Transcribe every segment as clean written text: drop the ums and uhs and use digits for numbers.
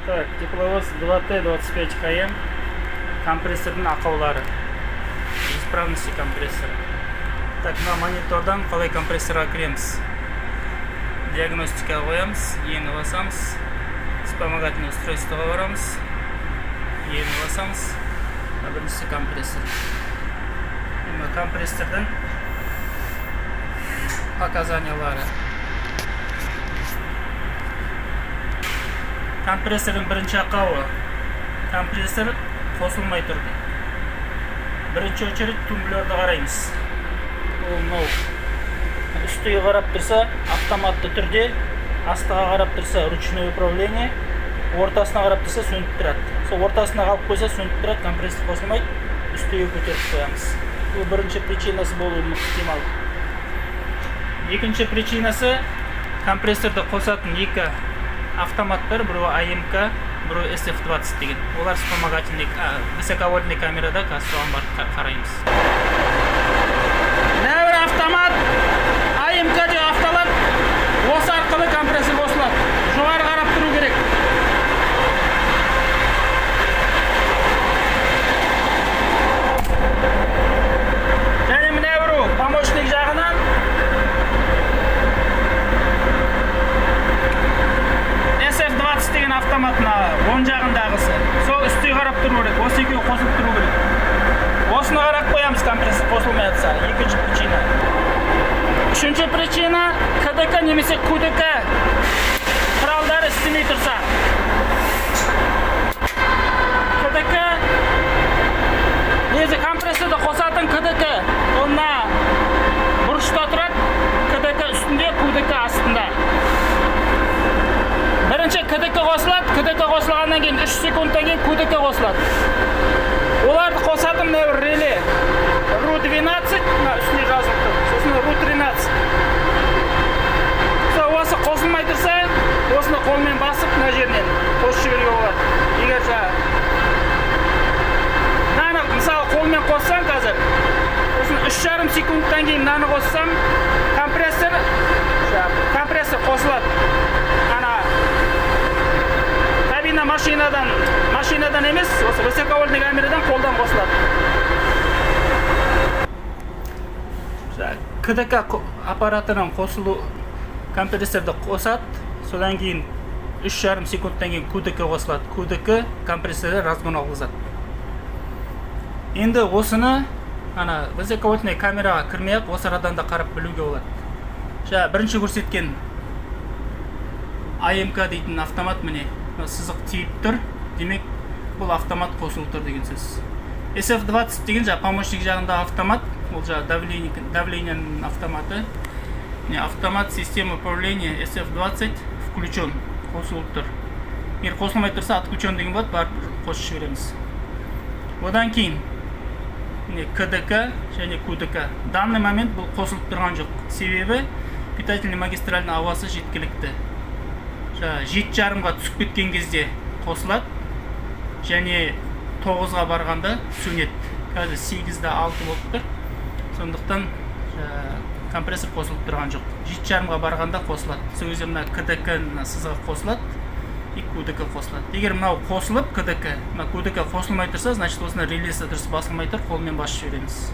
Так, тепловоз 2Т-25 КМ, компрессордың ақаулары. Неисправности компрессора. Так, мына монитордан қалай компрессорға кіреміз? Диагностика қоямыз, ені басамыз. Вспомогательное устройствоға барамыз. Ені басамыз. Мына біріншісі компрессор. Мына компрессордың показаниялары. Компрессордың бірінші ақауы: компрессор қосылмай тұр дейді. Бірінші очередь тумблерді қараймыз. Ол мынау үстіге қарап тұрса, автоматты түрде, астыға қарап тұрса, ручное управление, ортасына қарап тұрса, сөніп тұрады. Сол ортасына қалып қойса, сөніп тұрады, компрессор қосылмайды. Үстіге көтеріп қоямыз. Бұл бірінші причинасы болуы ықтимал. Екінші причинасы: компрессорды қосатын екі автомат бар, біреуі АМК, біреуі SF20 деген. Олар вспомогательный, высоковольтный камерада. Қазір соған барып қараймыз. Мына бір автомат АМК деп аталады. Осы арқылы компрессор қосылады. Жоғары қарап тұру керек. Және мына біреу помощник жағынан SF20 деген автомат, мына оң жағындағысы. Сол үстіге қарап тұру керек. Осы екеуі қосылып тұру керек. Осыны қарап қоямыз, компрессор қосылмай жатса. Екінші причина. Үшінші причина: КДК немесе КУДК құралдары істемей тұрса. КДК негізі компрессорды қосатын КДК. Ол мына бұрышта тұрады. КДК үстінде, КУДК астында. Бірінші КДК қосылады, КДК қосылғаннан кейін 3 секундтан кейін КУДК қосылады. Оларды қосатын мына бір реле. РУ-12, мына үстіне жазылып тұр. Сосын РУ-13. Сол осы қосылмай тұрса, осыны қолмен басып, мына жерінен қосып жіберуге болады. Егер жаңа мынаны, мысалы, қолмен қоссам қазір, сосын 3,5 секундтан кейін мынаны қоссам, компрессор жаңағы компрессор қосылады. Ана кабина машинадан емес, осы высоковольтный камерадан қолдан қосылады. Жаңа КДК аппаратының қосылу компрессорды қосады, содан кейін 3,5 секундтан кейін КУДК қосылады. КУДК компрессорды разгон алғызады. Енді осыны ана высоковольтный камераға кірмей ақ осы арадан да қарап білуге болады. Жаңа бірінші көрсеткен АМК дейтін автомат, міне, мына сызық тиіп тұр, демек, бұл автомат қосылып тұр деген сөз. SF20 деген жаңа помощник жағындағы автомат, ол жаңа давлениенің автоматы. Міне, автомат система управления SF20 включен, қосылып тұр. Егер қосылмай тұрса, отключен деген болады, барып қосып жібереміз. Одан кейін міне, КДК және КУДК. Данный момент бұл қосылып тұрған жоқ, себебі питательный магистральдің ауасы жеткілікті. Жаңа 7,5-ға түсіп кеткен кезде қосылады және 9-ға барғанда сөнеді. Қазір 8,6 болып тұр, сондықтан жаңа компрессор қосылып тұрған жоқ. 7,5-ға барғанда қосылады. Сол кезде мына КДК, мына сызығы қосылады и КУДК қосылады. Егер мынау қосылып, КДК, мына КУДК қосылмай тұрса, значит, осыны релесі дұрыс басылмай тұр, қолмен басып жібереміз.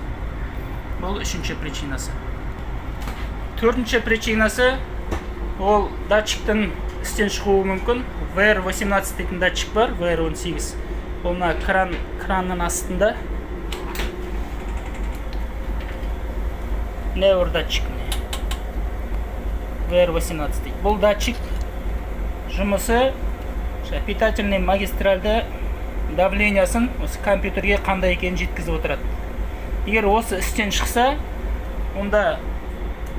Бұл үшінші причинасы. Төртінші причинасы: ол датчиктің істен шығуы мүмкін. VR18 дейтін датчик бар, VR18. Ол мына кранның астында. Міне, бір датчик, міне, VR18 дейді. Бұл датчик жұмысы жаңа питательный магистральді давлениясын осы компьютерге қандай екенін жеткізіп отырады. Егер осы істен шықса, онда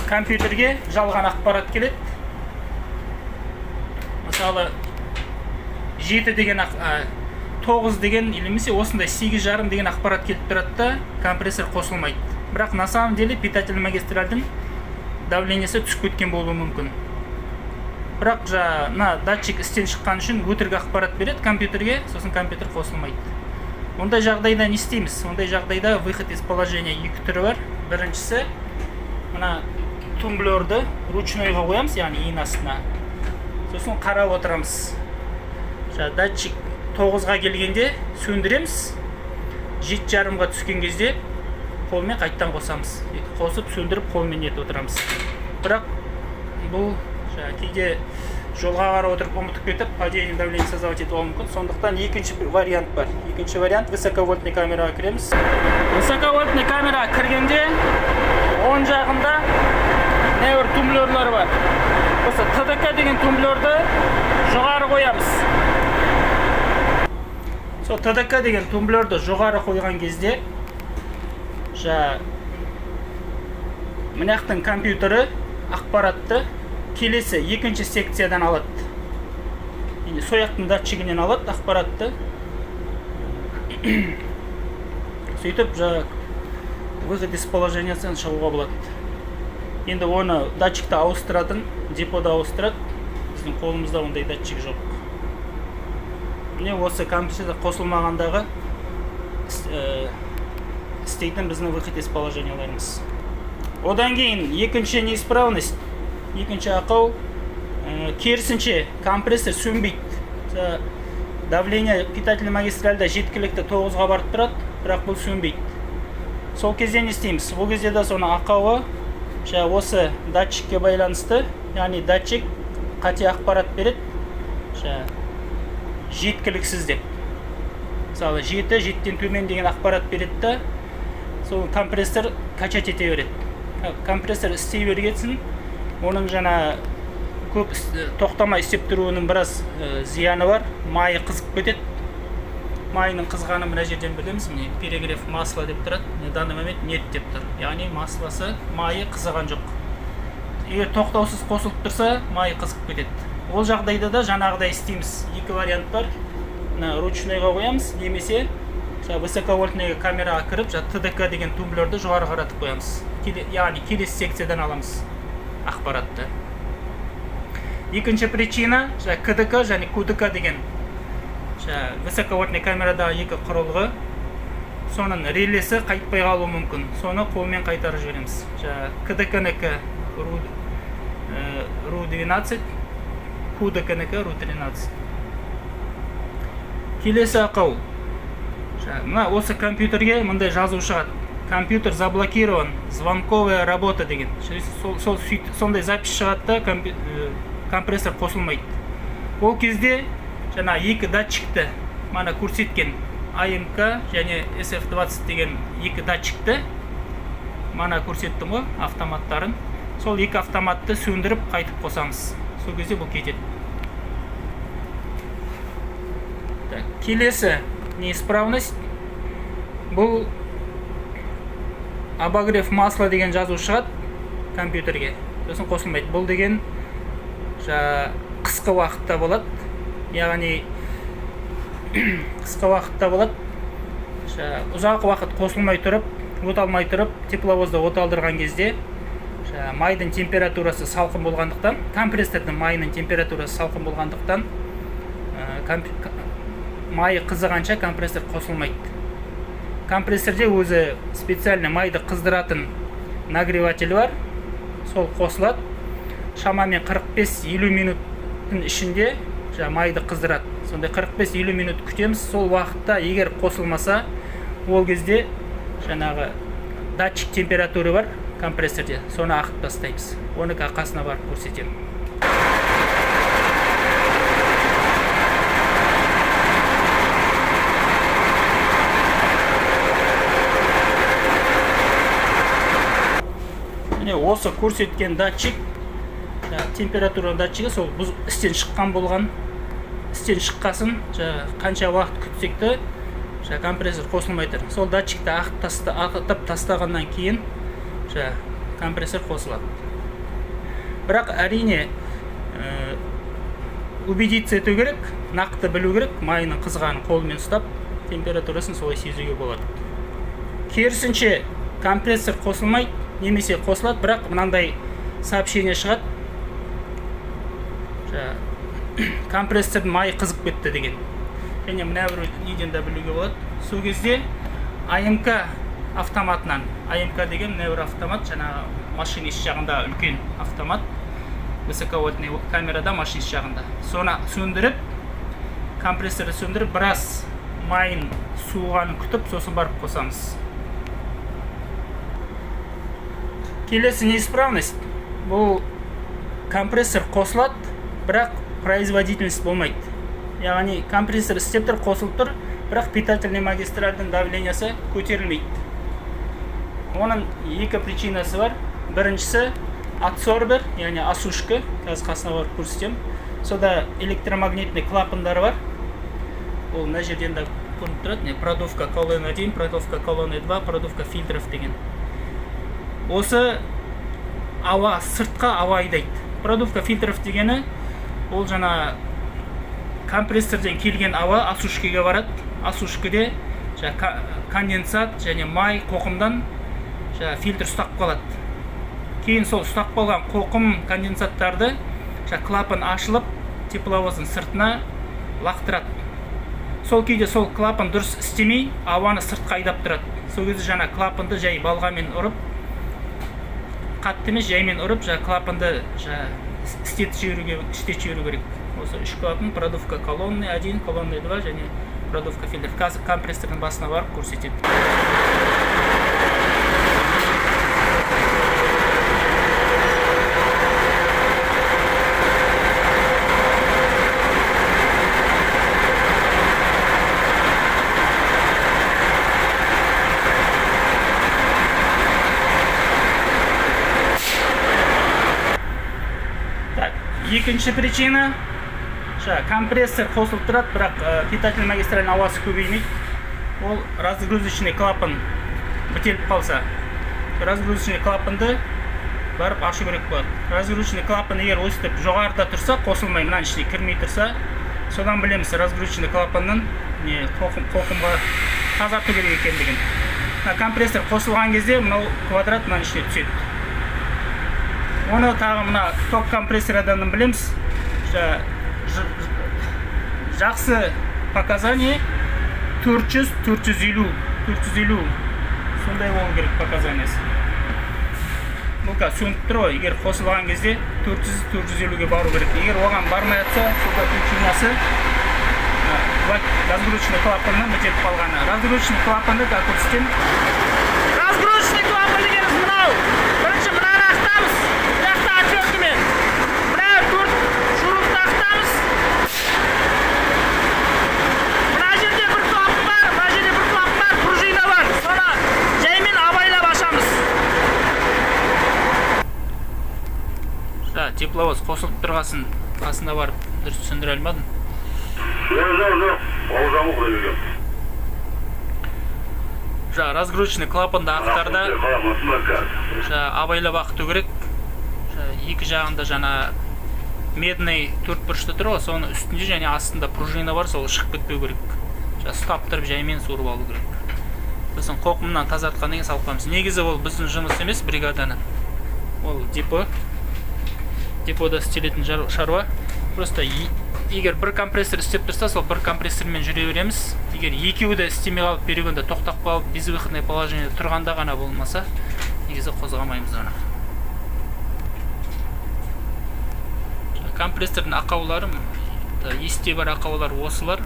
компьютерге жалған ақпарат келеді. Мысалы, 7 деген, 9 деген немесе осындай 8,5 деген ақпарат келіп тұрады да, компрессор қосылмайды. Бірақ на самом деле питательный магистральдің давлениесі түсіп кеткен болуы мүмкін. Бірақ жаңа мына датчик істен шыққан үшін өтірік ақпарат береді компьютерге, сосын компьютер қосылмайды. Ондай жағдайда не істейміз? Ондай жағдайда выход из положения екі түрі бар. Біріншісі: мына тумблерді ручнойға қоямыз, яғни ең астына. Сосын қарап отырамыз. Жаңағы датчик 9-ға келгенде сөндіреміз, 7,5-ға түскен кезде қолмен қайттан қосамыз. Сөйтіп қосып, сөндіріп, қолмен нетіп отырамыз. Бірақ бұл жаңағы кейде жолға қарап отырып ұмытып кетіп, падение давления создавать етіп алуы мүмкін. Сондықтан екінші бір вариант бар. Екінші вариант: высоковольтный камераға кіреміз. Высоковольтный камераға кіргенде оң жағында мына бір тумблерлар бар. Осы ТДК деген тумблерді жоғары қоямыз. Сол ТДК деген тумблерді жоғары қойған кезде жаңа мына жақтың компьютері ақпаратты келесі екінші секциядан алады, яғни сол жақтың датчигінен алады ақпаратты. Сөйтіп жаңа выход из положения сынан шығуға болады. Енді оны датчикті ауыстыратын депода ауыстырады, біздің қолымызда ондай датчик жоқ. Міне, осы компьютер қосылмағандағы істейтін біздің выход из положения ларымыз. Одан кейін екінші неисправность, екінші ақау: керісінше компрессор сөнбейді. Мысалы, давление питательный магистральда жеткілікті, 9-ға барып тұрады, бірақ бұл сөнбейді. Сол кезде не істейміз? Бұл кезде де соның ақауы жаңа осы датчикке байланысты, яғни датчик қате ақпарат береді, жаңа жеткіліксіз деп. Мысалы, 7, 7-ден төмен деген ақпарат береді да, сол компрессор качать ете береді. Компрессор істей бергенсін, оның жаңа көп тоқтамай істеп тұруының біраз зияны бар: майы қызып кетеді. Майының қызғанын мына жерден білеміз. Міне, перегрев масла деп тұрады. На данный момент нет деп тұр, яғни масло сы, майы қызыған жоқ. Егер тоқтаусыз қосылып тұрса, майы қызып кетеді. Ол жағдайда да жаңағыдай істейміз. Екі вариант бар: мына ручной ға қоямыз немесе жаңағы высоковольтный камераға кіріп, жаңағы ТДК деген тумблерді жоғары қаратып қоямыз. Яғни келесі секциядан аламыз ақпаратты. Екінші причина: жаңағы КДК және КУДК деген жаңағы высоковольтный камерадағы екі құрылғы, соның релесі қайтпай қалуы мүмкін. Соны қолмен қайтарып жібереміз. Жаңағы КДК нікі РУ 12, КУДК нікі РУ 13. Келесі ақау: жаңағы мына осы компьютерге мындай жазу шығады: «Компьютер заблокирован, звонковая работа» деген. Сол сондай запись шығады да, компрессор қосылмайды. Ол кезде жаңа екі датчикті, мана көрсеткен АМК және SF20 деген екі датчикті мана көрсеттім ғой автоматтарын, сол екі автоматты сөндіріп, қайтып қосамыз. Сол кезде бұл кетеді. Так, келесі неисправность: бұл обогрев масла деген жазу шығады компьютерге, сосын қосылмайды. Бұл деген жаңа қысқы уақытта болады, яғни қысқы уақытта болады. Жаңа ұзақ уақыт қосылмай тұрып, от алмай тұрып, тепловозда от алдырған кезде жаңа майдың температурасы салқын болғандықтан, компрессордың майының температурасы салқын болғандықтан, майы қызығанша компрессор қосылмайды. Компрессорде өзі специально майды қыздыратын нагреватель бар, сол қосылады. Шамамен 45-50 минуттың ішінде жаңа майды қыздырады. Сондай 45-50 минут күтеміз. Сол уақытта егер қосылмаса, ол кезде жаңағы датчик температуры бар компрессорде, соны ағытып тастаймыз. Оны қазір қасына барып көрсетемін. Міне, осы көрсеткен датчик, жаңағы температура датчигі, сол бұз істен шыққан болған. Істен шыққасын жаңағы қанша уақыт күтсек те, жаңағы компрессор қосылмай тұр. Сол датчикті ағытып тастағаннан кейін жаңағы компрессор қосылады. Бірақ, әрине, убедиться ету керек, нақты білу керек. Майының қызғанын қолмен ұстап, температурасын солай сезуге болады. Керісінше компрессор қосылмайды немесе қосылады, бірақ мынандай сообщение шығады, жаңағы компрессордың майы қызып кетті деген. Және мына бір неден де білуге болады. Сол кезде АМК автоматынан, АМК деген мына бір автомат, жаңағы машинист жағында үлкен автомат, высоковольтный камерада машинист жағында, соны сөндіріп, Компрессорды сөндіріп, біраз майын суығанын күтіп, сосын барып қосамыз. Келесі неисправность: бұл компрессор қосылады, бірақ производительность болмайды. Яғни компрессор істеп тұр, қосылып тұр, бірақ питательный магистральдің давлениесі көтерілмейді. Оның екі причинасы бар. Біріншісі — адсорбер, яғни осушка. Қазір қасына барып көрсетемін. Сонда электромагнитный клапандары бар. Ол мына жерден де көрініп тұрады, не, продувка колонны 1, продувка колонны 2, продувка фильтров деген. Осы ауа сыртқа ауа айдайды. Продувка фильтров дегені ол жаңа компрессорден келген ауа осушкаға барады. Осушкаде жаңа конденсат және май, қоқымдан жаңа фильтр ұстап қалады. Кейін сол ұстап қалған қоқым, конденсаттарды жаңа клапан ашылып, тепловоздың сыртына лақтырады. Сол кейде сол клапан дұрыс істемей, ауаны сыртқа айдап тұрады. Сол кезде жаңа клапанды жай балғамен ұрып, қатты емес, жаймен ұрып, жаңа клапанды жаңа істетіп жіберу керек. Осы үш клапан: продувка колонны 1, колонны 2 және продувка фильтр. Қазір компрессордың басына барып көрсетемін. Так, екінші причина: жаңа компрессор қосылып тұрады, бірақ питательный магистральның ауасы көбеймейді. Ол разгрузочный клапан бітеліп қалса, разгрузочный клапанды барып ашу керек болады. Разгрузочный клапан егер өстіп жоғарыда тұрса, қосылмай, мынаның ішіне кірмей тұрса, содан білеміз разгрузочный клапанның не қоқымға тазарту керек екендігін. Мына компрессор қосылған кезде мынау квадрат мынаның ішіне түседі. Оны тағы мына ток компрессордан білеміз. Жақсы показание 400, 450, 450, сондай болу керек показаниясы. Бұл қазір сөніп тұр ғой. Егер қосылған кезде 400, 450-ге бару керек. Егер оған бармай жатса, сонда причинасы разгрузочный клапанның бітеліп қалғаны. Разгрузочный клапанды қазір көрсетемін. Разгрузочный клапан дегеніміз мынау. Бірінші мынаны ағытамыз, мына жақта отверткамен мына төрт шурупты ағытамыз. Мына жерде бір клапан бар, мына жерде бір клапан бар, пружина бар. Соны жаймен абайлап ашамыз. Да, тепловоз қосылып тұрғасын, қасына барып дұрыс түсіндіре алмадым. Жоқ, жоқ, жоқ. Ол жамық деген. Жаңа разгрузочный клапанды ағытарда жаңа абайлап ағыту керек. Жаңа екі жағында жаңа медный төрт бұрышты тұр ғой, соның үстінде және астында пружина бар, сол шығып кетпеу керек. Жаңа ұстап тұрып, жаймен суырып алу керек. Сосын қоқымнан тазартқаннан кейін салып қоямыз. Негізі ол біздің жұмыс емес, бригаданың. Ол депода істелетін шаруа. Просто егер бір компрессор істеп тұрса, сол бір компрессормен жүре береміз. Егер екеуі де істемей қалып, перегонда тоқтап қалып, безвыходный положение тұрғанда ғана болмаса, негізі қозғамаймыз оны. Компрессордың ақаулары, есте бар ақаулар осылар.